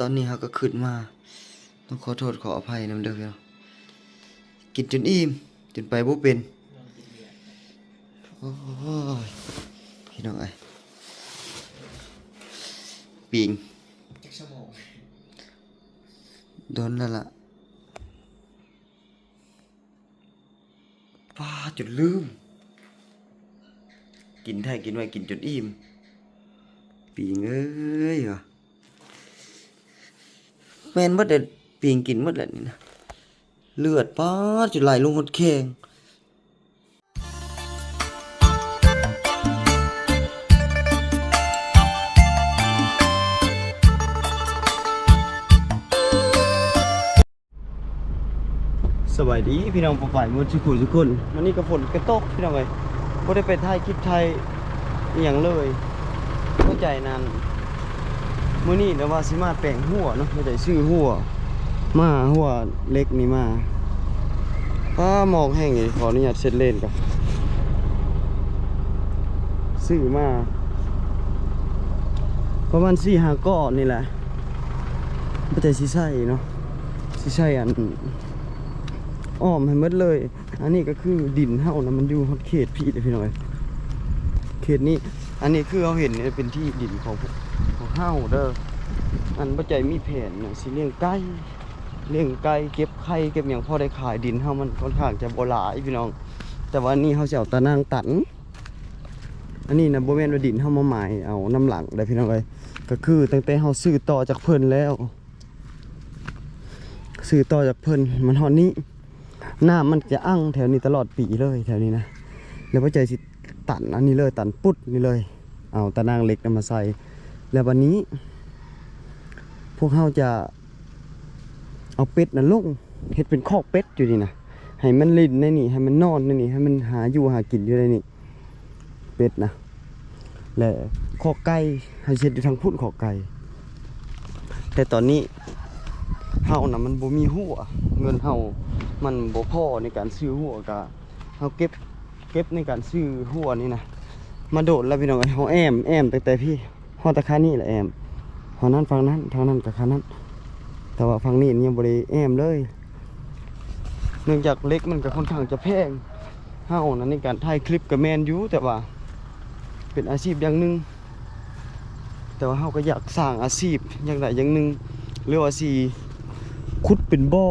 ຕອນນີ້ເຮົາກໍຂຶ້ນມາ ຕ້ອງຂໍໂທດຂໍອະໄພນຳເດີພີ່ນ້ອງ ກິນຈົນອີ່ມ ຈົນໄປບໍ່ເປັນ. ໂອ້ຍ ພີ່ນ້ອງເອີຍ ປີ້ງ ຈັກຊົ່ວໂມງ ດົນແລ້ວລະ. ປາດ ຈົນລືມ ກິນແທ້ກິນໄວ ກິນຈົນອີ່ມ ປີ້ງເອີຍວ່າ ແມ່ນໝົດແຫຼະ ປີ້ງກິນໝົດແຫຼະນີ້ນະ ເລືອດປາດ ຈົນໄຫຼລົງຮອດແຂ້ງ. ສະບາຍດີພີ່ນ້ອງປ້ອງປາຍໝົດສູ່ຜູ້ສູ່ຄົນ. ມື້ນີ້ກໍຝົນກໍຕົກພີ່ນ້ອງເອີຍ ບໍ່ໄດ້ໄປຖ່າຍຄລິບຖ່າຍອີ່ຫຍັງເລີຍ. ຫົວໃຈນັ້ນ ມື້ນີ້ນະວ່າຊິມາແປງຮົ້ວເນາະ ຫົວໃຈຊື້ຮົ້ວມາ ຮົ້ວເຫຼັກນີ້ມາ. ປ້າ ໝອກແຮງອີ່ ຂໍອະນຸຍາດເຊັດເລນກ່ອນ. ຊື້ມາປະມານສີ່ຫ້າກ້ອນນີ້ແຫຼະ ບໍ່ໄດ້ຊິໃສ່ເນາະ ຊິໃສ່ອັນ ອ້ອມໃຫ້ໝົດເລີຍ. ອັນນີ້ກໍຄືດິນເຮົານະ ມັນຢູ່ຮອດເຂດພີ້ເດ້ພີ່ນ້ອງເອີຍ ເຂດນີ້. ອັນນີ້ຄືເຮົາເຫັນນີ້ເປັນທີ່ດິນຂອງ ຂອງເຮົາເດີ. ອັນບໍ່ໃຈມີແຜນນະ ຊິລ້ຽງໄກ່ ລ້ຽງໄກ່ ເກັບໄຂ່ເກັບຫຍັງ ພໍໄດ້ຂາຍ. ດິນເຮົາມັນຄ່ອນຂ້າງຈະບໍ່ຫຼາຍພີ່ນ້ອງ ແຕ່ວ່າອັນນີ້ເຮົາຊິເອົາຕານາງຕັນ. ອັນນີ້ນະ ບໍ່ແມ່ນວ່າດິນເຮົາມາໝາຍເອົານຳຫຼັງເດ້ພີ່ນ້ອງເອີຍ ກໍຄືຕັ້ງແຕ່ເຮົາຊື້ຕໍ່ຈາກເພິ່ນແລ້ວ ຊື້ຕໍ່ຈາກເພິ່ນ ມັນຮອດນີ້ ນ້ຳມັນຈະອັ່ງແຖວນີ້ຕະຫຼອດປີເລີຍ ແຖວນີ້ນະ. ແລ້ວບໍ່ໃຈຊິຕັນອັນນີ້ເລີຍ ຕັນປຸດນີ້ເລີຍ ເອົາຕານາງເຫຼັກນຳມາໃສ່. ແລ້ວບັດນີ້ພວກເຮົາຈະເອົາເປັດນະລົງ ເຮັດເປັນຄອກເປັດຢູ່ນີ້ນະ ໃຫ້ມັນຫຼິ້ນໃນນີ້ ໃຫ້ມັນນອນໃນນີ້ ໃຫ້ມັນຫາຢູ່ຫາກິນຢູ່ໃນນີ້ ເປັດນະ. ແລະ ຄອກໄກ່ ເຮົາຊິເຮັດຢູ່ທາງພຸ້ນ ຄອກໄກ່. ແຕ່ຕອນນີ້ເຮົານະ ມັນບໍ່ມີຮົ້ວ ເງິນເຮົາມັນບໍ່ພໍໃນການຊື້ຮົ້ວ ກະເຮົາເກັບ ເກັບໃນການຊື້ຮົ້ວນີ້ນະ ມາໂດນແລ້ວພີ່ນ້ອງເອີຍ. ເຮົາແອ້ມ ແອ້ມຕັ້ງແຕ່ພີ້ ຮອດແຕ່ຄານີ້ແຫຼະ ແອ້ມ ເທົ່ານັ້ນຝັ່ງນັ້ນ ທາງນັ້ນກໍຄານັ້ນ ແຕ່ວ່າຝັ່ງນີ້ຍັງບໍ່ໄດ້ແອ້ມເລີຍ ເນື່ອງຈາກເຫຼັກມັນກໍຄ່ອນຂ້າງຈະແພງ. ເຮົານັ້ນໃນການຖ່າຍຄລິບກໍແມ່ນຢູ່ ແຕ່ວ່າເປັນອາຊີບຢ່າງໜຶ່ງ ແຕ່ວ່າເຮົາກໍຢາກສ້າງອາຊີບຢ່າງໃດຢ່າງໜຶ່ງ ຫຼືວ່າຊິຂຸດເປັນບໍ່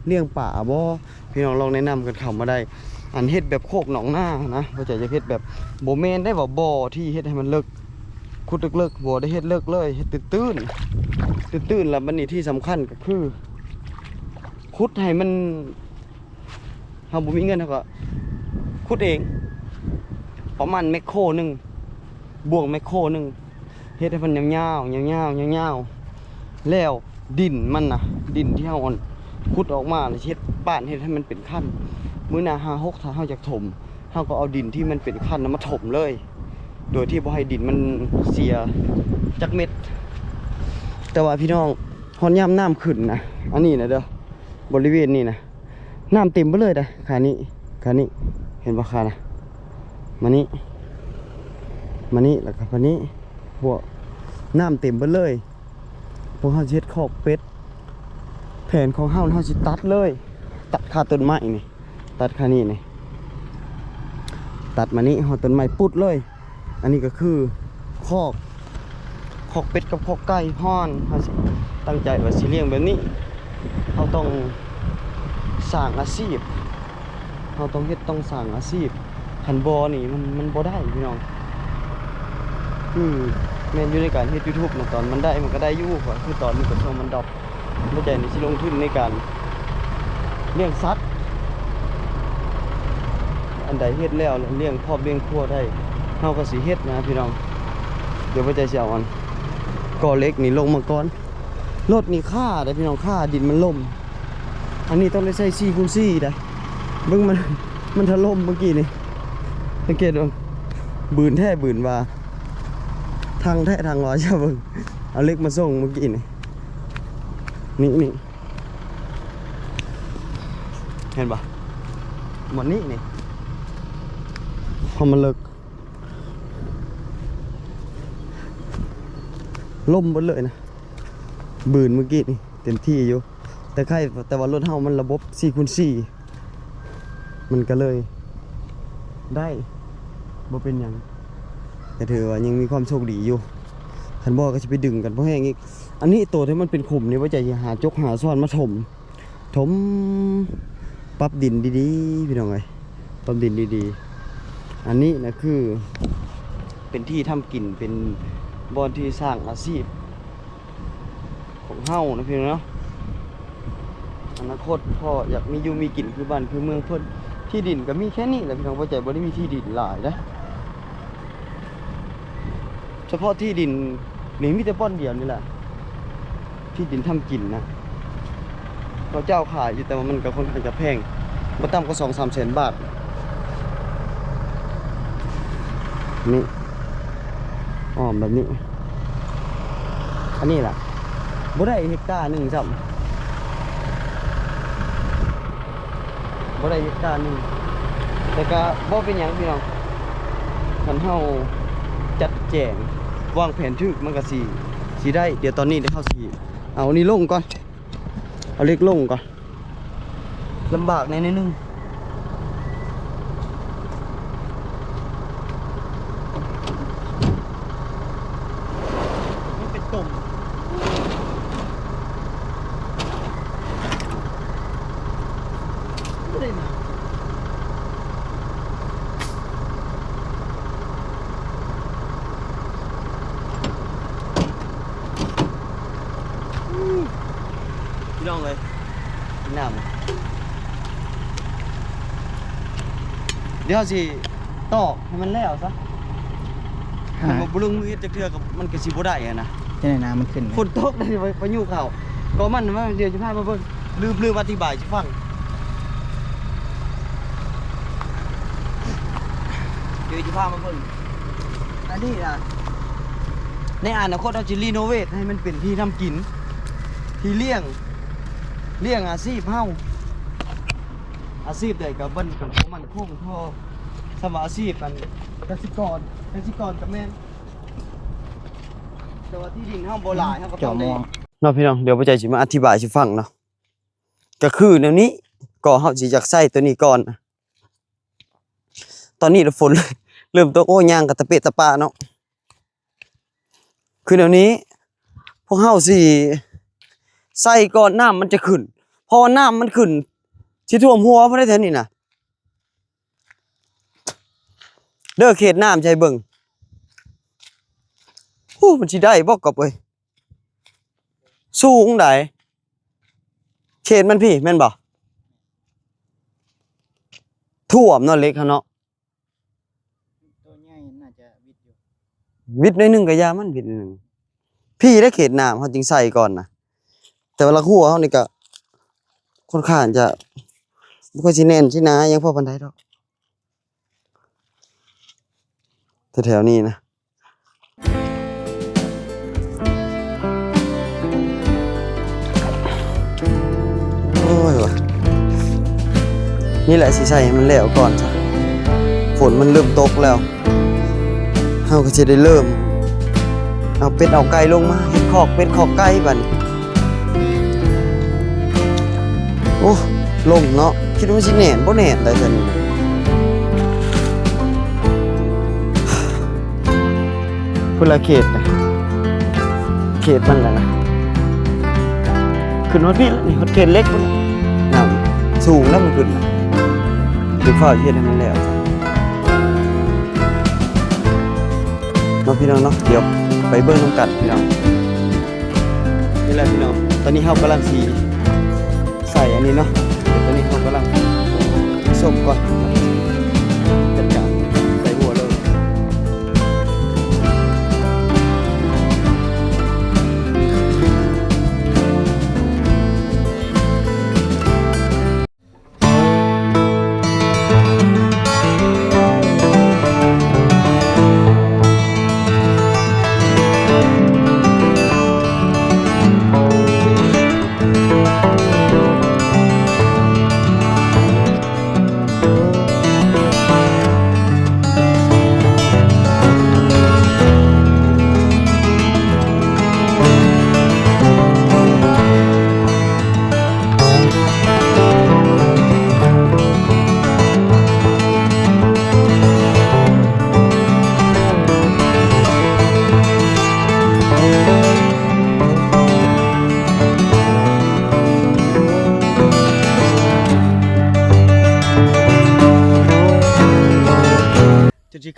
ລ້ຽງປາບໍ່ ພີ່ນ້ອງລອງແນະນຳກັນເຂົ້າມາໄດ້. ອັນເຮັດແບບໂຄກໜອງນານະ ບໍ່ໃຈຢາກເຮັດແບບ ບໍ່ແມ່ນໄດ້ວ່າບໍ່ທີ່ເຮັດໃຫ້ມັນເລິກ ຂຸດເລິກໆ ບໍ່ໄດ້ເຮັດເລິກເລີຍ ເຮັດຕື້ນໆ ຕື້ນໆ. ແລ້ວບັດນີ້ທີ່ສຳຄັນກໍຄື ຂຸດໃຫ້ມັນ ເຮົາບໍ່ມີເງິນ ເຮົາກໍຂຸດເອງ ປະມານແມັກໂຄໜຶ່ງ ບ່ວງແມັກໂຄໜຶ່ງ ເຮັດໃຫ້ມັນຍາວໆ ຍາວໆ ຍາວໆ ແລ້ວດິນມັນນະ ດິນທີ່ເຮົາອັນຂຸດອອກມາ ແລ້ວເຮັດປ້ານ ເຮັດໃຫ້ມັນເປັນຄັນ. ມື້ໜ້າຫ້າຫົກ ຖ້າເຮົາຢາກຖົມ ເຮົາກໍເອົາດິນທີ່ມັນເປັນຄັນນະມາຖົມເລີຍ ໂດຍທີ່ບໍ່ໃຫ້ດິນມັນເສຍຈັກເມັດ. ແຕ່ວ່າພີ່ນ້ອງ ຮອດຍາມນ້ຳຂຶ້ນນະ ອັນນີ້ນະເດີ ບໍລິເວນນີ້ນະ ນ້ຳເຕັມເບິດເລີຍນະ ຂ້າງນີ້ ຂ້າງນີ້ ເຫັນບໍ່ ຂ້າງນະ ມານີ້ ມານີ້ ແລ້ວກໍມານີ້ ພວກ ນ້ຳເຕັມເບິດເລີຍ. ພວກເຮົາຊິເຮັດຄອກເປັດ ແຜນຂອງເຮົາ ເຮົາຊິຕັດເລີຍ ຕັດຄາຕົ້ນໄມ້ນີ້ ຕັດຄານີ້ນີ້ ຕັດມານີ້ ຮອດຕົ້ນໄມ້ປຸດເລີຍ. ອັນນີ້ກໍຄືຄອກ ຄອກເປັດກັບຄອກໄກ່. ເຮົາຊິຕັ້ງໃຈວ່າຊິລ້ຽງແບບນີ້ ເຮົາຕ້ອງສ້າງອາຊີບ ເຮົາຕ້ອງເຮັດ ຕ້ອງສ້າງອາຊີບ. ຄັນບໍ່ນີ້ມັນ ມັນບໍ່ໄດ້ພີ່ນ້ອງ. ຄືແມ່ນຢູ່ໃນການເຮັດຢູທູບນະ ຕອນມັນໄດ້ມັນກໍໄດ້ຢູ່ ກໍຄືຕອນນີ້ກໍຊ່ວງມັນດອບ. ບໍ່ໃຈນີ້ຊິລົງທຶນໃນການລ້ຽງສັດ ອັນໃດເຮັດແລ້ວລ້ຽງຄອບລ້ຽງຄົວໄດ້ ເຮົາກໍຊິເຮັດນະພີ່ນ້ອງ. ດຽວບໍ່ໃຈຊິເອົາອັນ ກໍເຫຼັກນີ້ລົງມາກ່ອນ. ລົດນີ້ຄາເດ້ພີ່ນ້ອງ ຄາ ດິນມັນຫຼົ່ມ. ອັນນີ້ຕ້ອງໄດ້ໃຊ້ສີ່ຄູນສີ່ໄດ໋. ເບິ່ງມັນ ມັນຖະຫຼົ່ມເມື່ອກີ້ນີ້ ສັງເກດເບິ່ງ ບືນແທ້ບືນວ່າ ທັງແທ້ທັງວ່າ. ເຈົ້າເບິ່ງ ເອົາເຫຼັກມາສົ່ງເມື່ອກີ້ນີ້ ນີ້ ນີ້ ເຫັນບໍ່ ໝ່ອງນີ້ນີ້ ເພາະມັນເລິກ ຫຼົ່ມເບິດເລີຍນະ. ບືນມື້ກີ້ນີ້ເຕັມທີ່ຢູ່ ແຕ່ໄຄ ແຕ່ວ່າລົດເຮົາມັນລະບົບສີ່ຄູນສີ່ ມັນກະເລີຍໄດ້ ບໍ່ເປັນຫຍັງ ກະຖືວ່າຍັງມີຄວາມໂຊກດີຢູ່ ຄັນບໍ່ກະຊິໄປດຶງກັນພໍແຮງອີກ. ອັນນີ້ໂຕທີ່ມັນເປັນຂຸມນີ້ ບໍ່ໃຈຊິຫາຈົກຫາຊ້ອນມາຖົມ ຖົມ ປັບດິນດີໆ ພີ່ນ້ອງເອີຍ ປັບດິນດີໆ. ອັນນີ້ນະຄືເປັນທີ່ທຳກິນ ເປັນບ່ອນທີ່ສ້າງອາຊີບຂອງເຮົານະພີ່ນ້ອງເນາະ ອະນາຄົດພໍຢາກມີຢູ່ມີກິນຄືບ້ານຄືເມືອງເພິ່ນ. ທີ່ດິນກະມີແຄ່ນີ້ແຫຼະພີ່ນ້ອງ ບໍ່ໃຈບໍ່ໄດ້ມີທີ່ດິນຫຼາຍເດ້. ສະເພາະທີ່ດິນນີ້ມີແຕ່ບ່ອນດຽວນີ້ແຫຼະ ທີ່ດິນທຳກິນນະ ເຂົາເຈົ້າຂາຍຢູ່ ແຕ່ວ່າມັນກະຄ່ອນຂ້າງຈະແພງ ບໍ່ຕ່ຳກວ່າສອງສາມແສນບາດ. ນີ້ ອ້ອມແບບນີ້ ອັນນີ້ລະ ບໍ່ໄດ້ເຮັກຕາໜຶ່ງຊ້ຳ. ບໍ່ໄດ້ເຮັກຕາໜຶ່ງ ແຕ່ກະບໍ່ເປັນຫຍັງພີ່ນ້ອງ ຄັນເຮົາຈັດແຈງວາງແຜນຖືກ ມັນກະຊິ ຊິໄດ້. ດຽວຕອນນີ້ດຽວເຮົາຊິເອົານີ້ລົງກ່ອນ ເອົາເຫຼັກລົງກ່ອນ ລຳບາກແດ່ໜ້ອຍໜຶ່ງ. ມັນເປັນຕົມ ບໍ່ໄດ້ໜາວ. ພີ່ນ້ອງເອີຍ ນ້ຳ ດຽວເຮົາຊິຕອກໃຫ້ມັນແລ້ວຊະ ຄັນວ່າບໍ່ລົງມືເຮັດຈັກເທື່ອກະມັນກະຊິບໍ່ໄດ້ຫັ້ນນະ. ຈັ່ງໃດນ້ຳມັນຂຶ້ນ ຝົນຕົກໄດ້ ພາຍຸເຂົ້າ ກໍມັນວ່າ ດຽວຊິພາມາເບິ່ງ ລືມ ລືມອະທິບາຍຊິຟັງ ດຽວຊິພາມາເບິ່ງ. ອັນນີ້ນະ ໃນອະນາຄົດເຮົາຊິຣີໂນເວດໃຫ້ມັນເປັນທີ່ທຳກິນ ທີ່ລ້ຽງ ລ້ຽງອາຊີບເຮົາ ອາຊີບໃດກະມັນກະບໍ່ໝັ້ນຄົງພໍ ສ່ຳວ່າອາຊີບອັນກະສິກອນ ກະສິກອນກະແມ່ນ ແຕ່ວ່າທີ່ດິນເຮົາບໍ່ຫຼາຍ ເຮົາກະຕ້ອງໄດ້ ເນາະພີ່ນ້ອງ. ດຽວບໍ່ໃຈຊິມາອະທິບາຍສູ່ຟັງເນາະ ກະຄືແນວນີ້ ກໍເຮົາຊິຢາກໃຊ້ໂຕນີ້ກ່ອນ. ຕອນນີ້ລະຝົນເລີ່ມຕົກ ໂອ້ຍ ຍ່າງກະຕະເປະຕະປະເນາະ. ຄືແນວນີ້ ພວກເຮົາຊິໃສ່ກ່ອນນ້ຳມັນຈະຂຶ້ນ ເພາະວ່ານ້ຳມັນຂຶ້ນຊິຖ້ວມຫົວພຸ້ນເດ້ແຖວນີ້ນະ. ເດີ ເຂດນ້ຳໃສ່ເບິ່ງ ໂອ້ ມັນຊິໄດ້ບໍ່ກອບເອີຍ? ສູງໃດ ເຂດມັນພີ້ແມ່ນບໍ່? ຖ້ວມເນາະ ເຫຼັກຫັ້ນເນາະ ໂຕໃຫຍ່ໜ້າຈະວິດຢູ່ ວິດໜ້ອຍໜຶ່ງກະຢ່າມັນ ວິດໜ້ອຍໜຶ່ງ ພີ້ໄດ້ເຂດນ້ຳ ເຮົາຈຶ່ງໃສ່ກ່ອນນະ. ແຕ່ວ່າລາກຫົວເຮົານີ້ກະຄ່ອນຂ້າງຈະບໍ່ຄ່ອຍຊິແໜ້ນຊິໜາຫຍັງພໍປານໃດດອກ ແຖວໆນີ້ນະ. ໂອ້ຍ ວ່າ ນີ້ແຫຼະ ຊິໃສ່ໃຫ້ມັນແລ້ວກ່ອນຊະ ຝົນມັນເລີ່ມຕົກແລ້ວ ເຮົາກະຊິໄດ້ເລີ່ມເອົາເປັດເອົາໄກ່ລົງມາເຮັດຄອກເປັດຄອກໄກ່ບາດນີ້. ໂອ້ ລົງເນາະ ຄິດວ່າມັນຊິແໜ້ນ ບໍ່ແໜ້ນໄດ໋ຊັ້ນ. ພຸ້ນລະເຂດນະ ເຂດມັນລະນະ ຂຶ້ນຮອດພີ້ລະນີ້ ຮອດເຂດເຫຼັກພຸ້ນ ນ້ຳສູງແລ້ວມັນຂຶ້ນນະ ຄືຟ້າວເຮັດໃຫ້ມັນແລ້ວເນາະ ພີ່ນ້ອງເນາະ. ດຽວໄປເບິ່ງນຳກັນພີ່ນ້ອງ. ນີ້ແຫຼະພີ່ນ້ອງ ຕອນນີ້ເຮົາກຳລັງຊິໃສ່ອັນນີ້ເນາະ ຕອນນີ້ເຮົາກຳລັງສົ້ມກ່ອນ ຈັດການໃສ່ຫົວເລີຍ.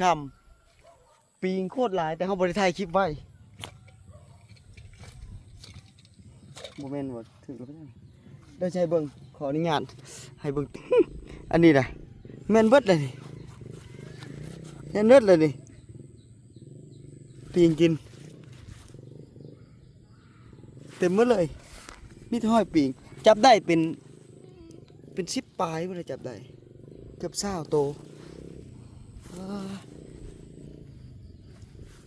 ຄ່ຳ ປີງໂຄດຫຼາຍ ແຕ່ເຮົາບໍ່ໄດ້ຖ່າຍຄລິບໄວ້. ບໍ່ແມ່ນບໍ່ຖືກແລ້ວ ເດີໃຫ້ເບິ່ງ ຂໍອະນຸຍາດໃຫ້ເບິ່ງ ອັນນີ້ນະ ແມ່ນເບິດເລີຍນີ້ ແມ່ນເບິດເລີຍນີ້ ປີງກິນ ເຕັມໝົດເລີຍ ມີແຕ່ຫອຍປີງ ຈັບໄດ້ເປັນ ເປັນສິບປາຍພຸ້ນລະ ຈັບໄດ້ເກືອບຊາວໂຕ.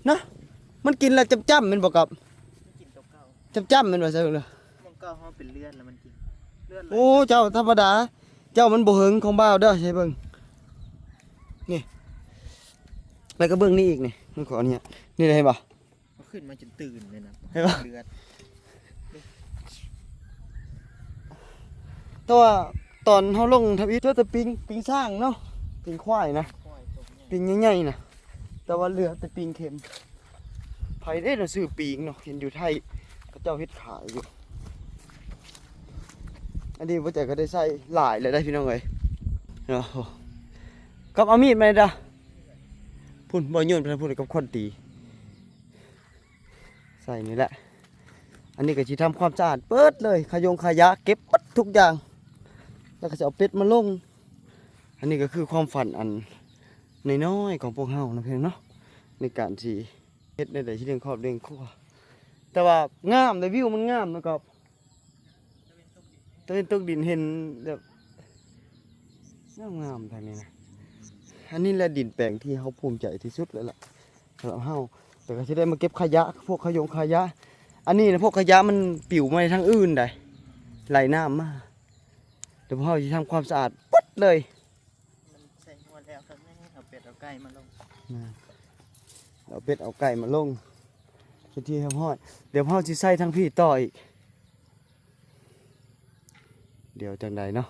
ນະ ມັນກິນແລ້ວຈ້ຳໆ ແມ່ນບໍ່ກັອບ? ກິນໂຕເກົ່າ ຈ້ຳໆ ແມ່ນບໍ່? ໃສ່ເບິ່ງເດີ ຂອງເກົ່າເຮົາເປັນເລືອດແລ້ວມັນກິນເລືອດ. ໂອ້ ເຈົ້າທຳມະດາ ເຈົ້າມັນບໍ່ເຫິງຂອງບ່າວເດີ ໃສ່ເບິ່ງ ນີ້ ແລ້ວກໍເບິ່ງນີ້ອີກນີ້ ມັນຂໍອະນຸຍາດ ນີ້ເຫັນບໍ່? ເຂົາຂຶ້ນມາຈົນຕື່ນເລີຍນະ ເຫັນບໍ່? ເລືອດ ແຕ່ວ່າຕອນເຮົາລົງທຳອິດ ເຈີແຕ່ປີງ ປີງຊ້າງເນາະ ປີງຄວາຍນະ ຄວາຍໂຕໃຫຍ່ ປີງໃຫຍ່ໆ ນະ ແຕ່ວ່າເຫຼືອແຕ່ປີງເຂັມ. ໃຜເດ້ນະຊື້ປີງເນາະ ເຫັນຢູ່ໄທເຂົາເຈົ້າເຮັດຂາຍຢູ່. ອັນນີ້ບໍ່ຈັກກໍໄດ້ໃຊ້ຫຼາຍແລ້ວໄດ໋ພີ່ນ້ອງເອີຍເນາະ. ກັອບເອົາມີດມາເດີ ພຸ້ນ ບໍ່ໂຍນໄປທາງພຸ້ນ ກັອບຄ້ອນຕີ ໃສ່ນີ້ແຫຼະ. ອັນນີ້ກໍຊິທຳຄວາມສະອາດເບິດເລີຍ ຂະຍົງຂະຢະເກັບເບິດທຸກຢ່າງ ແລ້ວກໍຈະເອົາເປັດມາລົງ. ອັນນີ້ກໍຄືຄວາມຝັນອັນນ້ອຍໆຂອງພວກເຮົານະພີ່ນ້ອງເນາະ ໃນການທີ່ເຮັດແນວໃດທີ່ລ້ຽງຄອບລ້ຽງຄົວ. ແຕ່ວ່າງາມເດ້ ວິວມັນງາມນະກັອບ ຕາເວັນຕົກດິນເຫັນແບບງາມໆ ທາງນີ້ນະ. ອັນນີ້ແຫຼະດິນແປງທີ່ເຮົາພູມໃຈທີ່ສຸດເລີຍລະ ສຳລັບເຮົາ ແຕ່ກໍຊິໄດ້ມາເກັບຂະຫຍະ ພວກຂະຍົງຂະຫຍະ. ອັນນີ້ນະ ພວກຂະຫຍະມັນປິວມາທາງອື່ນໃດ໋ ໄຫຼນ້ຳມາ ແລ້ວພວກເຮົາຊິທຳຄວາມສະອາດເບິດເລີຍ. ມັນໃສ່ຫົວແລ້ວ ເອົາເປັດເອົາໄກ່ມາລົງ ແມ່ນ ເອົາເປັດເອົາໄກ່ມາລົງເປັນທີ່ຮຽບຮ້ອຍ. ດຽວເຮົາຊິໃສ່ທາງພີ້ຕໍ່ອີກ ດຽວຈັ່ງໃດເນາະ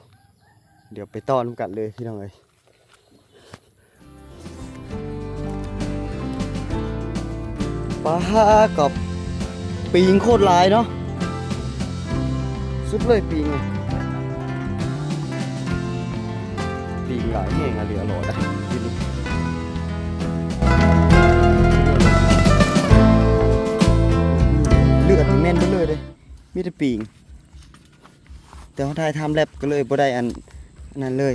ດຽວໄປຕໍ່ນຳກັນເລີຍພີ່ນ້ອງເອີຍ. ປາ ກອບ ປີງໂຄດຫຼາຍເນາະ ສຸດເລີຍປີງ ປີງຫຼາຍແຮງ ອາລີ ອະຫຼໍ່ດະ ເລືອດນີ້ແມ່ນເບິດເລີຍເດ້ ມີແຕ່ປີງ. ແຕ່ເຮົາຖ່າຍທຳແລັບກໍເລີຍບໍ່ໄດ້ອັນ ອັນນັ້ນເລີຍ.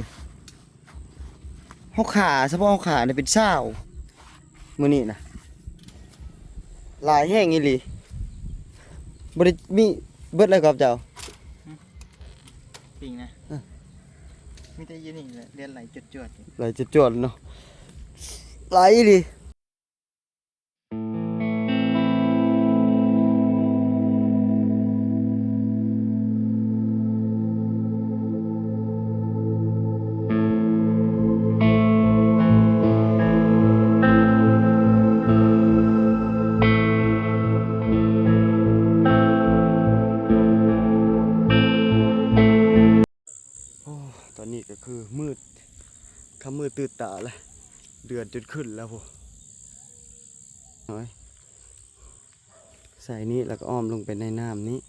ເຮົາຂ້າ ສະເພາະເຮົາຂ້ານີ້ເປັນຊາວ ມື້ນີ້ນະ ຫຼາຍແຮງອີ່ຫຼີ. ບໍ່ໄດ້ມີເບິດແລ້ວກັອບເຈົ້າ ປີງນະ ເອີ ມີແຕ່ຢູ່ນີ້ແຫຼະ ເລືອດໄຫຼຈວດໆ ໄຫຼຈວດໆເນາະ ຫຼາຍອີ່ຫຼີ. ໂອ້ ຕອນນີ້ກໍຄືມືດ ຄ່ຳມືດຕື່ນຕາແລ້ວ ເດືອນຈົນຂຶ້ນແລ້ວພຸ້ນ. ໂອ້ຍ ໃສ່ນີ້ ແລ້ວກໍອ້ອມລົງໄປໃນນ້ຳນີ້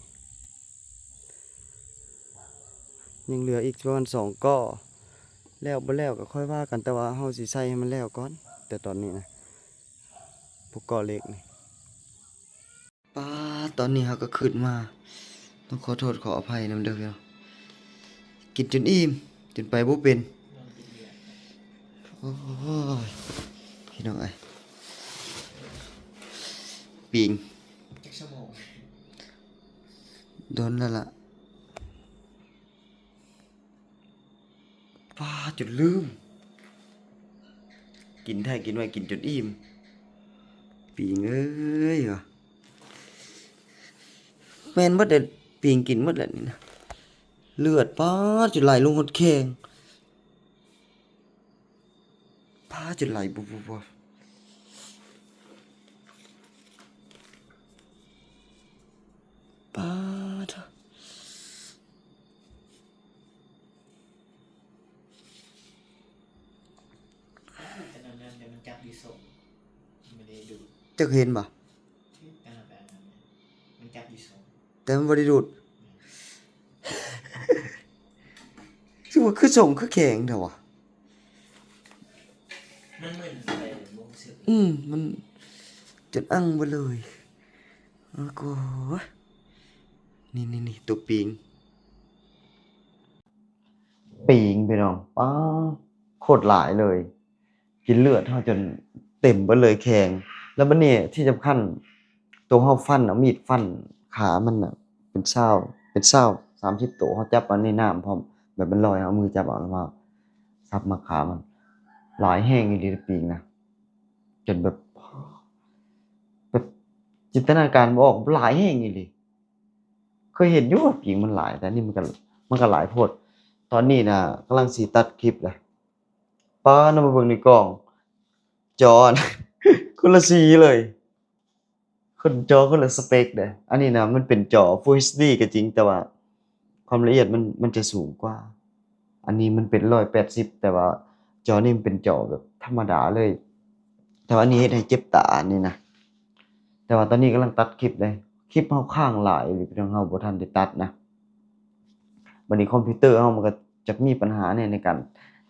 ຍັງເຫຼືອອີກປະມານສອງກໍ ແລ້ວບໍ່ແລ້ວກໍຄ່ອຍວ່າກັນ ແຕ່ວ່າເຮົາຊິໃສ່ໃຫ້ມັນແລ້ວກ່ອນ ແຕ່ຕອນນີ້ນະ ພວກກໍເຫຼັກນີ້. ປາດ ຕອນນີ້ເຮົາກໍຂຶ້ນມາ ຕ້ອງຂໍໂທດຂໍອະໄພນຳເດີພີ່ນ້ອງ ກິນຈົນອີ່ມ ຈົນໄປບໍ່ເປັນ. ໂອ້ຍ ພີ່ນ້ອງເອີຍ ປີງ ຈັກຊົ່ວໂມງ ດົນແລ້ວລະ. ປາດ ຈົນລືມ ກິນແທ້ກິນໄວ ກິນຈົນອີ່ມ ປີງເອີຍວ່າ ແມ່ນໝົດແຫຼະ ປີງກິນໝົດແຫຼະນີ້ນະ ເລືອດ ປາດ ຈົນໄຫຼລົງຮອດແຂ້ງ ປາດ ຈົນໄຫຼ ບວບໆ ປາດ. ແຕ່ນັ້ນ ແຕ່ມັນຈັບຢູ່ສົ້ມ ມັນບໍ່ໄດ້ດູດ ເຈົ້າເຫັນບໍ່? ມັນຈັບຢູ່ສົ້ມ ແຕ່ມັນບໍ່ໄດ້ດູດ ຄືວ່າຄືສົ້ມຄືແຂງແທ້ຫວາ? ມັນມຶນໄປ ອືມ ມັນຈົນອັ່ງເບິດເລີຍ. ໂອ້ໂຫ ນີ້ໆໆ ໂຕປີງ ປີງພີ່ນ້ອງ ປາ ໂຄດຫຼາຍເລີຍ. ກິນເລືອດເຮົາຈົນເຕັມເບິດເລີຍແຂ້ງ. ແລ້ວບັດນີ້ທີ່ສຳຄັນ ໂຕເຮົາຟັນ ເອົາມີດຟັນຂາມັນນະ ເປັນຊາວ ເປັນຊາວ ສາມສິບໂຕ. ເຮົາຈັບເອົາໃນນ້ຳພ້ອມ ແບບມັນລອຍ ເຮົາເອົາມືຈັບເອົາ ແລ້ວມາສັບມາຂາມັນ. ຫຼາຍແຮງອີ່ຫຼີປີງນະ ຈົນແບບ ແບບຈິນຕະນາການບໍ່ອອກ ຫຼາຍແຮງອີ່ຫຼີ. ເຄີຍເຫັນຢູ່ວ່າປີງມັນຫຼາຍ ແຕ່ອັນນີ້ມັນກໍ ມັນກໍຫຼາຍໂພດ. ຕອນນີ້ນະກຳລັງຊິຕັດຄລິບແຫຼະ. ປາ ນຳມາເບິ່ງໃນກ້ອງ ຈໍນະ ຄົນລະສີເລີຍ ຄົນ ຈໍຄົນລະສະເປັກເດ້. ອັນນີ້ນະມັນເປັນຈໍ Full ເອັດ ດີ ກໍຈິງ ແຕ່ວ່າຄວາມລະອຽດມັນ ມັນຈະສູງກວ່າ. ອັນນີ້ມັນເປັນຮ້ອຍແປດສິບ ແຕ່ວ່າຈໍນີ້ມັນເປັນຈໍແບບທຳມະດາເລີຍ. ແຕ່ວ່າອັນນີ້ເຮັດໃຫ້ເຈັບຕາ ອັນນີ້ນະ. ແຕ່ວ່າຕອນນີ້ກຳລັງຕັດຄລິບເດ້ ຄລິບເຮົາຄ້າງຫຼາຍອີ່ຫຼີ ພີ່ນ້ອງ ເຮົາບໍ່ທັນໄດ້ຕັດນະ. ບັດນີ້ຄອມພິວເຕີເຮົາມັນກໍຈັກມີບັນຫາແດ່ໃນການ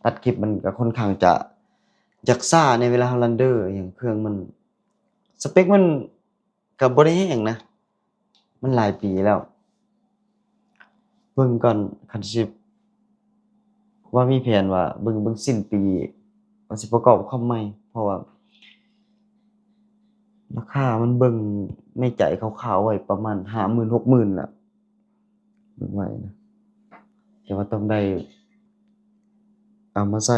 ຕັດຄລິບ ມັນກໍຄ່ອນຂ້າງຈະ ຈະຊ້າໃນເວລາເຮົາຣັນເດີຫຍັງ ເຄື່ອງມັນ ສະເປັກມັນກໍບໍ່ໄດ້ແຮງນະ ມັນຫຼາຍປີແລ້ວ. ເບິ່ງກ່ອນ ຄັນຊິ ວ່າມີແຜນວ່າເບິ່ງ ເບິ່ງສິ້ນປີວ່າຊິປະກອບຄອມໃໝ່ ເພາະວ່າລາຄາມັນເບິ່ງໃນໃຈຄ່າວໆໄວ້ປະມານຫ້າໝື່ນ ຫົກໝື່ນລະ ເບິ່ງໄວ້ນະ. ແຕ່ວ່າຕ້ອງໄດ້ເອົາມາໃຊ້.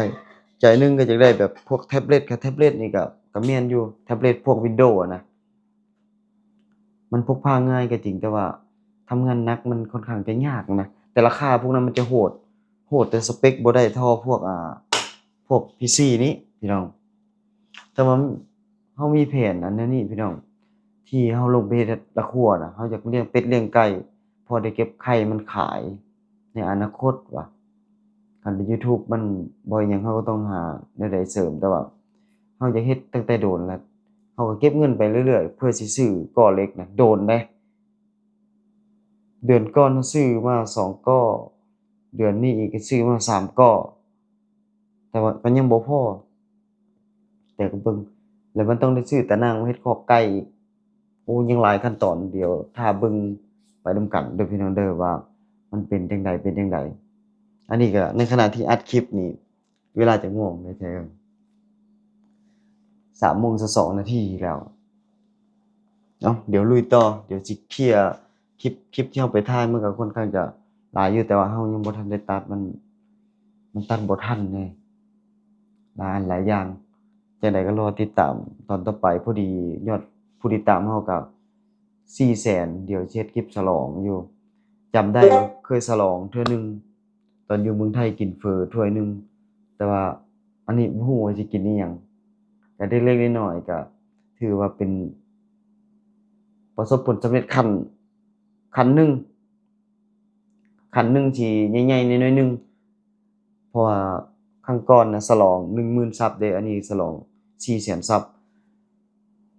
ໃຈໜຶ່ງກໍຢາກໄດ້ແບບພວກແທັບເລັດ ກະແທັບເລັດນີ້ກະ ກະແມ່ນຢູ່ ແທັບເລັດພວກ Windows ນະ. ມັນພົກພາງ່າຍກໍຈິງ ແຕ່ວ່າທຳງານໜັກມັນຄ່ອນຂ້າງຈະຍາກນະ. ແຕ່ລາຄາພວກນັ້ນມັນຈະໂຫດ ໂຫດ ແຕ່ສະເປັກບໍ່ໄດ້ທໍ່ພວກ ອ່າ ພວກ ພີຊີ ນີ້ພີ່ນ້ອງ. ແຕ່ວ່າເຮົາມີແຜນອັນແນວນີ້ພີ່ນ້ອງ ທີ່ເຮົາລົງໄປເຮັດລະຄົວນະ ເຮົາຢາກລ້ຽງເປັດລ້ຽງໄກ່ ພໍໄດ້ເກັບໄຂ່ມັນຂາຍໃນອະນາຄົດວ່າ. ຄັນເປັນ YouTube ມັນບໍ່ຫຍັງ ເຮົາກໍຕ້ອງຫາແນວໃດເສີມ ແຕ່ວ່າເຮົາຢາກເຮັດຕັ້ງແຕ່ດົນແລ້ວ ເຮົາກໍເກັບເງິນໄປເລື້ອຍໆ ເພື່ອຊິຊື້ກໍເຫຼັກນະ ໂດນເດ້. ເດືອນກ່ອນເຮົາຊື້ມາສອງກໍ ເດືອນນີ້ອີກກໍຊື້ມາສາມກໍ ແຕ່ວ່າກໍຍັງບໍ່ພໍ ແຕ່ກໍເບິ່ງ ແລ້ວມັນຕ້ອງໄດ້ຊື້ຕາໜ່າງມາເຮັດຄອກໄກ່ອີກ. ໂອ້ ຍັງຫຼາຍຂັ້ນຕອນ ດຽວຖ້າເບິ່ງໄປນຳກັນເດີພີ່ນ້ອງເດີ ວ່າມັນເປັນຈັ່ງໃດ ເປັນຈັ່ງໃດ. ອັນນີ້ກໍໃນຂະນະທີ່ອັດຄລິບນີ້ ເວລາຈັກໂມງແທ້? ສາມໂມງຊາວສອງນາທີແລ້ວ. ເອົາ ດຽວລຸຍຕໍ່ ດຽວຊິເຄຍຄລິບ ຄລິບທີ່ເຮົາໄປຖ່າຍ ມັນກໍຄ່ອນຂ້າງຈະຫຼາຍຢູ່ ແຕ່ວ່າເຮົາຍັງບໍ່ທັນໄດ້ຕັດ ມັນ ມັນຕັດບໍ່ທັນເດ້ ຫຼາຍອັນຫຼາຍຢ່າງ. ຈັ່ງໃດກໍລໍຕິດຕາມຕອນຕໍ່ໄປ. ພໍດີຍອດຜູ້ຕິດຕາມເຮົາກໍສີ່ແສນ ດຽວຊິເຮັດຄລິບສະຫຼອງຢູ່. ຈຳໄດ້ເຄີຍສະຫຼອງເທື່ອໜຶ່ງ ຕອນຢູ່ເມືອງໄທກິນເຝີຖ້ວຍໜຶ່ງ ແຕ່ວ່າອັນນີ້ບໍ່ຮູ້ວ່າຊິກິນອີ່ຫຍັງ. ກະເລັກໆນ້ອຍໆ ກະຖືວ່າເປັນປະສົບຜົນສຳເລັດຂັ້ນ ຂັ້ນໜຶ່ງ ຂັ້ນໜຶ່ງທີ່ໃຫຍ່ໆແດ່ໜ້ອຍໜຶ່ງ. ເພາະວ່າຄັ້ງກ່ອນນະສະຫຼອງໜຶ່ງໝື່ນຊັບເດ້ ອັນນີ້ສະຫຼອງສີ່ແສນຊັບ.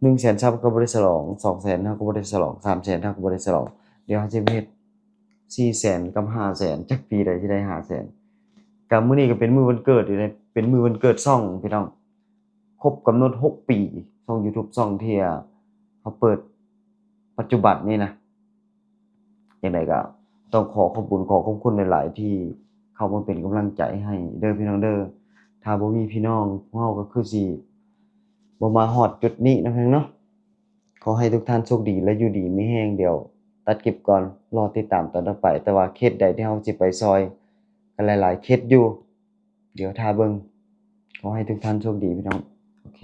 ໜຶ່ງແສນຊັບກໍບໍ່ໄດ້ສະຫຼອງ ສອງແສນເຮົາກໍບໍ່ໄດ້ສະຫຼອງ ສາມແສນເຮົາກໍບໍ່ໄດ້ສະຫຼອງ. ດຽວເຮົາຊິເຮັດສີ່ແສນກັບຫ້າແສນ ຈັກປີໃດຊິໄດ້ຫ້າແສນ. ກະມື້ນີ້ກໍເປັນມື້ວັນເກີດຢູ່ເດ້ ເປັນມື້ວັນເກີດຊ່ອງພີ່ນ້ອງ ຄົບກຳນົດຫົກປີ ຊ່ອງ YouTube ຊ່ອງທີ່ເຮົາເປີດປັດຈຸບັນນີ້ນະ. ຈັ່ງໃດກໍຕ້ອງຂໍຂອບຄຸນ ຂໍຂອບຄຸນຫຼາຍໆ ທີ່ເຂົ້າມາເປັນກຳລັງໃຈໃຫ້ເດີພີ່ນ້ອງເດີ. ຖ້າບໍ່ມີພີ່ນ້ອງ ພວກເຮົາກໍຄືຊິບໍ່ມາຮອດຈຸດນີ້ເນາະ ພີ່ນ້ອງເນາະ. ຂໍໃຫ້ທຸກທ່ານໂຊກດີ ແລະ ຢູ່ດີມີແຮງ. ດຽວຕັດຄລິບກ່ອນ ລໍຕິດຕາມຕອນຕໍ່ໄປ. ແຕ່ວ່າເຄສໃດທີ່ເຮົາຊິໄປຊ່ອຍ ກໍຫຼາຍໆເຄສຢູ່ ດຽວຖ້າເບິ່ງ. ຂໍໃຫ້ທຸກທ່ານໂຊກດີພີ່ນ້ອງ. ໂອເຄ.